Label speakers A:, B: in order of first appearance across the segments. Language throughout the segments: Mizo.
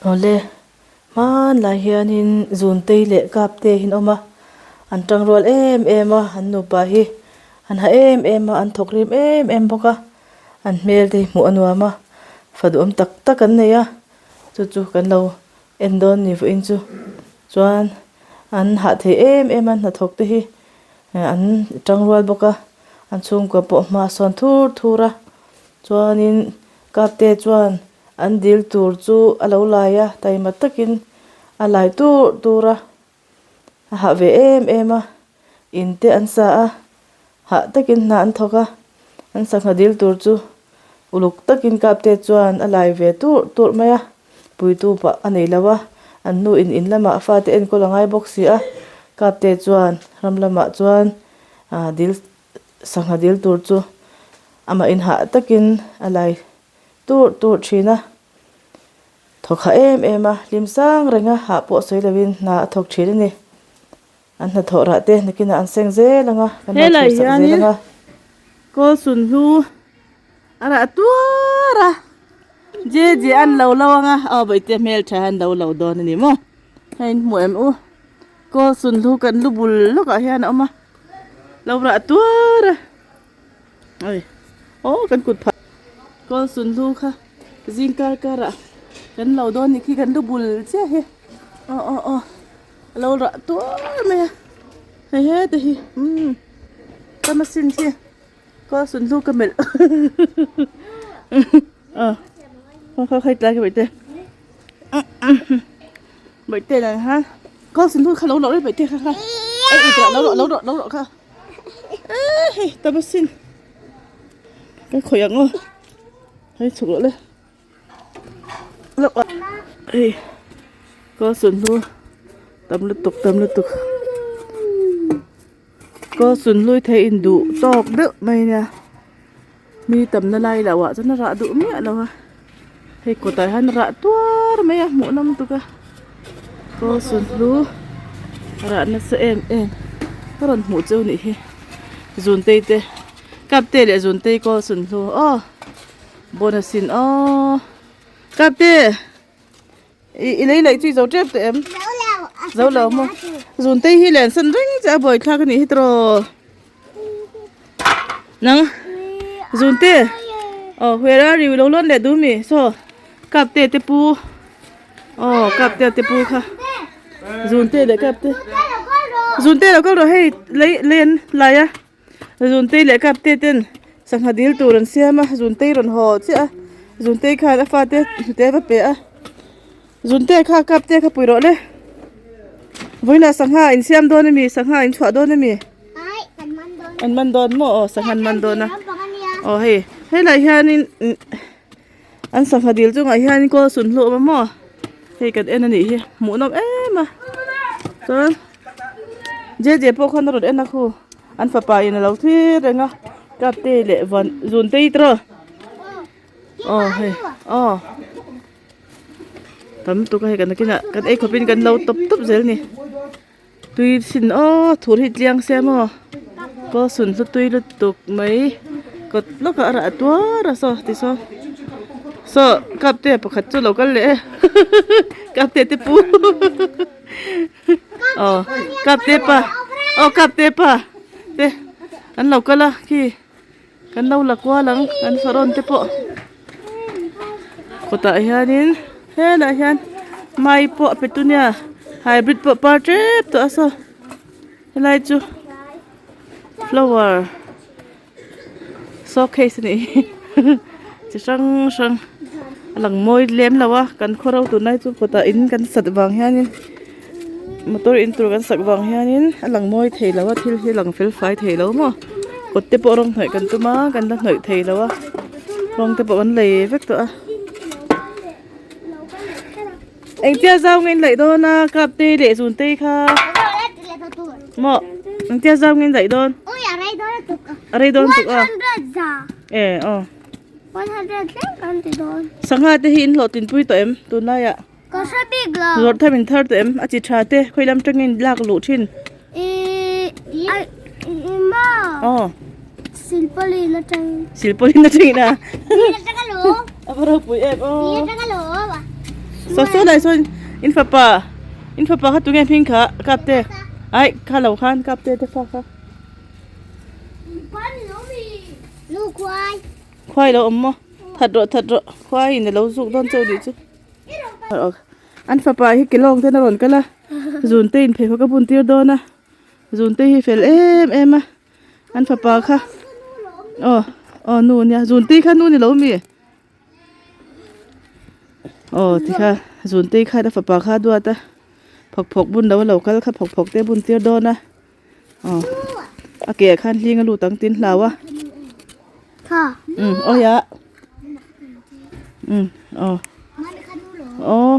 A: Awle, hmanlai hianin Zuntei leh Kapte hi an awm a, an tangrual em em a, an nupa hi an ha em em a, an thawk rim em em bawk a, an hmel te hi hmuh a nuam a, fa duhawm tak tak an nei a, chu chu kan lo en dawn ni vawiin chu chuan an hah thei em em a hnathawk te hi an tangrual bawk a, an chhungkua pawh hma a sawn thur thur a, chuanin Kapte chuan an dil tur chu a lo lai a, taima takin a lai tur tur a, a hah ve em em a, in te an sa a, hah takin hna an thawk a, an sangha dil tur chu uluk takin Kapte chuan a lai ve tur tur mai a, puitu pah a nei lo a, an nu in in lamah fate enkawl a ngai bawk si a, Kapte chuan ram lamah chuan ah dil sangha dil tur chu amah in hah takin a lai tur tur thin a, thawk hah em em a, hlim sang reng a, hah pawh sawi lovin hna a thawk thin a ni. An hnathawh rah te nakinah an seng zel ang a, kan lo
B: Helai
A: thlir sak zel
B: hianin
A: ang a.
B: Kawlsunhlu a rah tuar a, je je an lo lo ang a, aw bawihte hmeltha hian lo lo dawn a ni maw, hei in hmu em u, Kawlsunhlu kan lu bul lawkah hian a awm a, lo rah tuar a. Oi aw kan kut phah kawl sunhlu kha zing kar kar ah kan lo dawn ni khi kan lu bul chiah hi aw aw aw a lo rah tuar mai a hei hete hi umm ka machine khi kawl sunhlu ka melh aw khaw khaw tlai ka bawihte bawihte dan khan kawl sunhlu kha lo rawh rih bawihte kha kha ei rawh lo rawh lo rawh lo rawh kha. Hei tam asin ka khawih ang aw hei chhuk loh le hei kaw sunhlu tam lutuk tam lutuk kaw sunhlu hi thei induh tawk deuh mai ania mi tamna lai loh ah chuan a rah duh miah lo a hei kawtah hian a rah tuar mai a hmuh nawm tuk a kaw sunhlu a rah nasa em em ka rawn hmuh chu nih hi zuntei te kapte leh zuntei kaw sunhlu aw bonus in aw kapte ih i lei laih chu i zo tep tawh em zo lo maw zuntei hi len san reng che a buaithlak a nih hi tiraw. Nang zunte oh where are you lo lawn leh duh mi saw kapte te pu oh kapte te pu kha zunte leh kapte zunte lo kal rawh hei lei lei an lai a zunte leh kapte ten sangha dil tur an siam a zunte rawn haw chiah a zunte khan a fate hnute va pe a zunte kha kapte kha pui rawh le vawiinah sangha in siam dawn a mi sangha in chhuah dawn a mi. An man dawn maw aw sangha an man dawn a aw hei helai hianin an sangha dil chungah hianin kawl sun hlu a awm a maw hei kan en a nih hi hmuh nawm em a chuan je je pawh khan a rawn en a khu an fapa in a lo thlir reng a kapte leh van zun te hi tiraw aw hei aw tam lutuk a hei kan nakinah kan ei khawpin kan lo tawp tawp zel a ni. Tui sin aw thur hi tliang se maw kaw sun hlu tui lutuk mai kawt lawkah a rah tuar a saw ti saw saw kapte pakhat chu lo kal leh e kapte te pu aw kapte pa aw kapte pa te an lo kal a khi kan lo la kual ang kan farawn te pawh kawtah hianin helaiah hian mai pawh petunia hybrid pawh par tep tawh a saw helai chu flower showcase a nih hi chi hrang hrang a lang mawi lem lo a kan khaw ro tunlai chu kawtah in kan sat vang hianin motor in tur kan sak vang hianin a lang mawi thei lo a thil hi a lang fel fai thei lo maw kawt te pawh rawng hnawih kan tum a kan la hnawih thei lo a rawng te pawh kan lei vek tawh a engtia zau nge in laih dawn a cup te leh zun te kha maw engtia zau nge in laih dawn a rei dawn tuk a e aw sangha te hi in hlawhtlinpui tawh em tunlaiah.
C: Ka hre bik lo.
B: Zawrh tham in thar tawh em? A chi tha te khawi lam tangin lak luh thin.
C: Ih ai ih maw.
B: Aw.
C: Silpaulin atang.
B: Silpaulin atangin a.
C: Ni atang a lo.
B: A va ropui em aw.
C: Ni atang a lo.
B: Saw saw lai sawn in fapa in fapa kha tunge hming kha kapte ai kha lo khan kapte te fa kha. Khuai lo awm maw that rawh that rawh khuai in alo zuk dawn chauh nih chu an fapa hi kelawng ten a rawn kal a zun te in pheikhawk a bun tir dawn a zun te hi fel em em a an fapa kha aw aw nu nia zun te kha nu ni lo mi aw tikha zun te khan a fapa kha a duat a phawk phawk bun lo a lo kal kha phawk phawk te a bun tir dawn a. Aw a ke ah khan hling a lut ang tin hlau a um awi ah um aw aw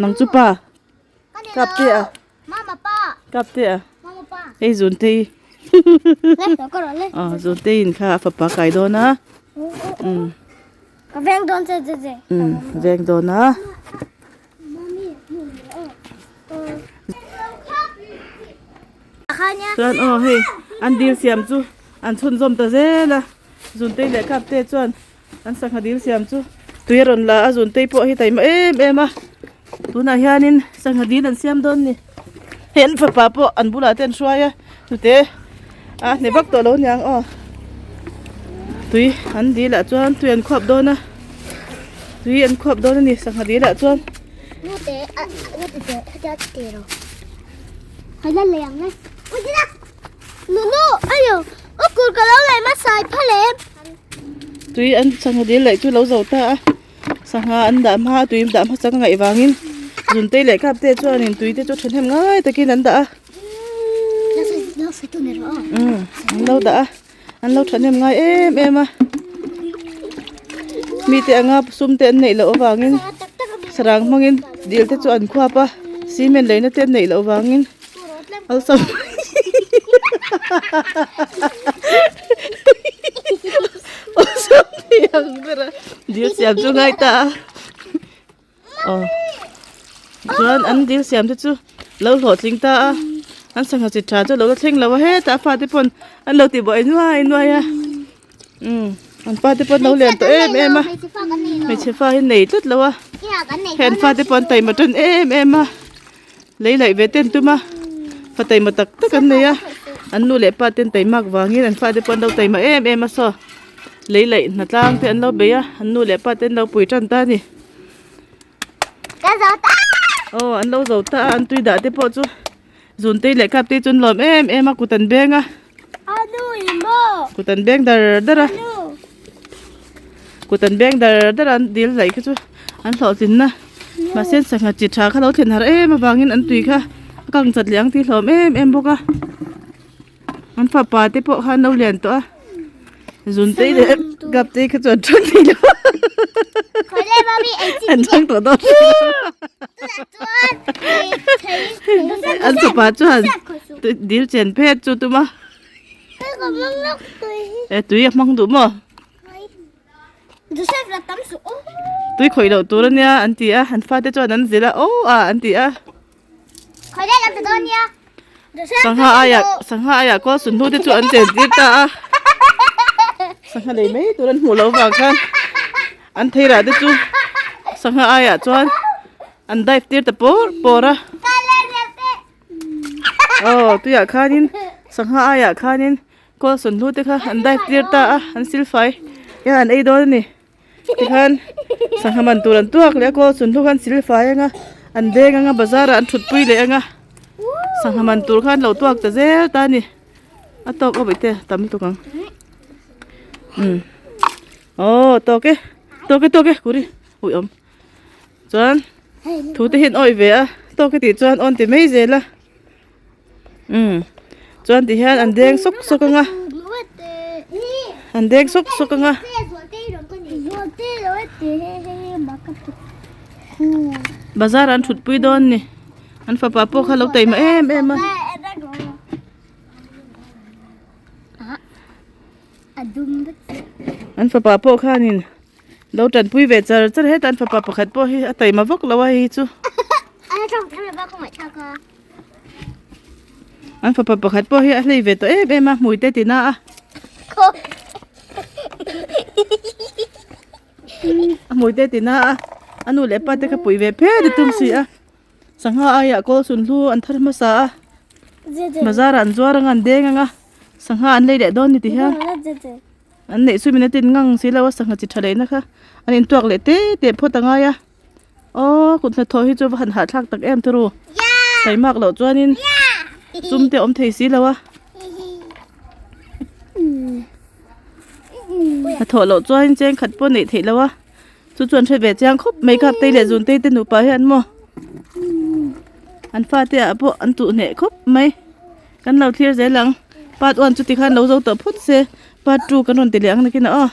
B: nang chu pa kap te a kap te a hei zun te hi aw zun te in kha a fapa kai dawn a um um veng dawn a. Chuan aw hei an dil siam chu an chhunzawm ta zel a Zuntei leh Kapte chuan an sangha dil siam chu tui a rawn la a Zuntei pawh hi taima em em a tunah hianin sangha dil an siam dawn a ni hei an fapa pawh an bulah te an hruai a chute a hne vak tawh lo aniang aw tui an dil ah chuan tui an khuap dawn a. Tui an khuap dawn a ni sangha dil ah chuan. Tui an sangha dil laih chu lo zo ta a sangha an dah hma a tui dah hmasa ka ngaih vangin zuntei leh kap te chuanin tui te chu thahnem ngai takin an dah a umm an lo dah a. An lo thahnem ngai em em a mite anga sum te an neih loh avangin sarang hmangin dil te chu an khuap a cement leina te an neih loh avangin awlsam awlsam thei ang ber a dil siam chu ngai ta a. Aw chuan an dil siam te chu lo hlawhtling ta a an sangha chi tha chu a lo la thleng lo a hetah a fate pawn an lo ti buai nuai nuai a umm an fate pawn an lo lian tawh em em a hmeichhe fa hi nei tlat lo a hei an fate pawh an taima tan em em a lei laih ve te an tum a fa taima tak tak an nei a an nu leh pa te an taimak vangin an fate pawh an lo taima em em a saw lei laih hna tlang te an lo bei a an nu leh pa te an lo pui tan ta a ni. Aw an lo zo ta a an tui dah te pawh chu zuntei leh kap te chu an lawm em em a kut an beng a kut an beng dar dar a kut an beng dar dar a an dil laih kha chu an hlawhtlin na mahse sangha chi tha kha lo thlen har em avangin an tui kha a kang chat leh ang tih hlawm em em bawk a. An fapa te pawh khan lo lian tawh a zuntei leh gaptei kha chu an thang thei lo an thang tawh dawn an fapa chuan dil chen phet chu tum a e tui a hmang duh maw tui khawih loh tur ania an ti a an fate chuan an zilh a aw a an ti a. Sangha aiah sangha aiah kawl sunhlu te chu an chen tir ta a sangha lei mai tur an hmuh loh vang khan an theirah te chu sangha aiah chuan an dive tir ta pawr pawr a aw tuiah khanin sangha aiah khanin kawl sunhlu te kha an dive tir ta a an silfai hian an ei dawn a ni. Tikhan sangha man tur an tuak leh a kawl chhun hnu khan silfai anga an deng anga bazar ah an thut pui leh anga sangha man tur khan lo tuak ta zel ta a ni a tawk aw bawihte tam lutuk ang umm aw tawk e tawk e tawk e kuri ui awm chuan thu te hian awih ve a tawk e tih chuan awn ti mai zel a. Umm chuan ti hian an deng sawk sawk anga an deng sawk sawk anga bazar ah an thut pui dawn ni an fapa pawh kha a lo taima em em a. An fapa pawh khanin lo tanpui ve char char a hetah an fapa pakhat pawh hi a taima vak lo a hei hi chu. An fapa pakhat pawh hi a hlei ve tawh em em a hmui te tina a. A hmui te tina a a nu leh pa te kha pui ve phet a tum si a sangha aiah kawl sun hlu an thar hmasa a bazar ah an zuar anga an deng anga sangha an lei leh dawn ni ti hian an neih chu min a tin ngang si lo a sangha chi tha leh na kha an intuak leh te te phawt a ngai a aw kut hnathawh hi chu va han hahthlak tak em turu taimak loh chuanin sum te a awm thei si lo a. Hnathawh loh chuan cheng khat pawh neih theih loh a chu chuan hre ve chiang khawp mai kha tei leh zun tei te nupa hian maw an fate ah pawh an tuh hneh khawp mai kan lo thlir zel ang part one chu tikhan lo zo tawh phawt se part two kan rawn ti leh ang nakin ah aw.